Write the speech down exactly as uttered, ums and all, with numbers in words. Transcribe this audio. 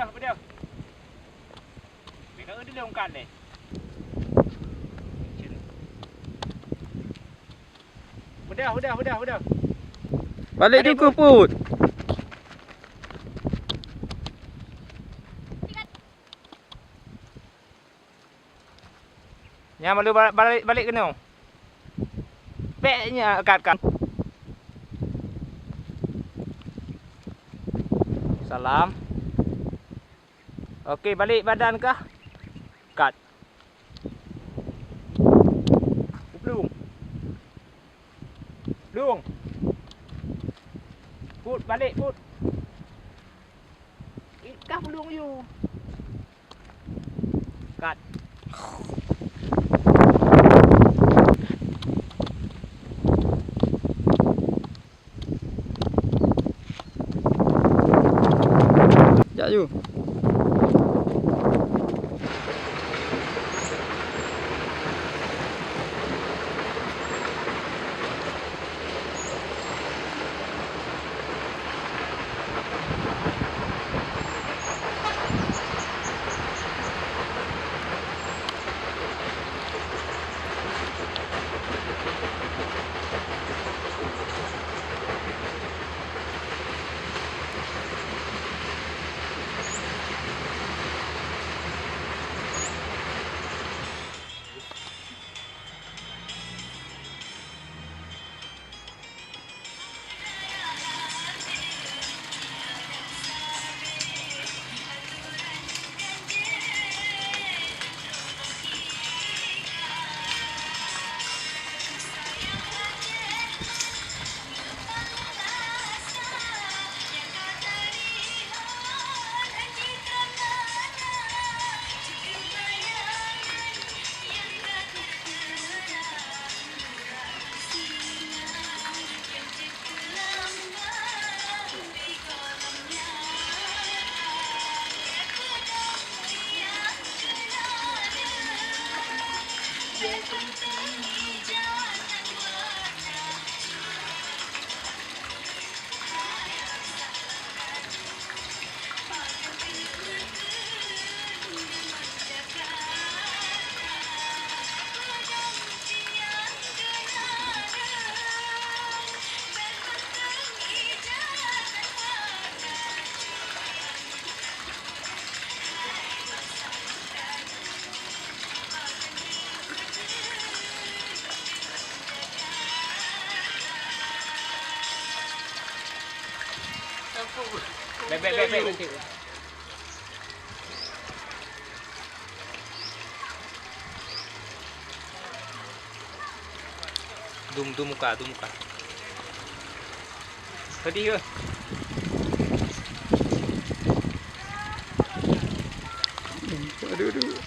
Udah, udah. Mereka udah longkar deh. Udah, udah, udah, udah. Balik tu ke put. Nyan malu ba-, balik, balik keunoe. Pek nyan kat, kat. Salam. Oke, balik badan kah? Kat. Plueng. Plueng. Put, balik, put. Ikah plueng you. Kat. Jak ju. Bèk, bèk, bèk, bèk. Dum, dum muka, dum muka. Sedih ke? Aduh, aduh.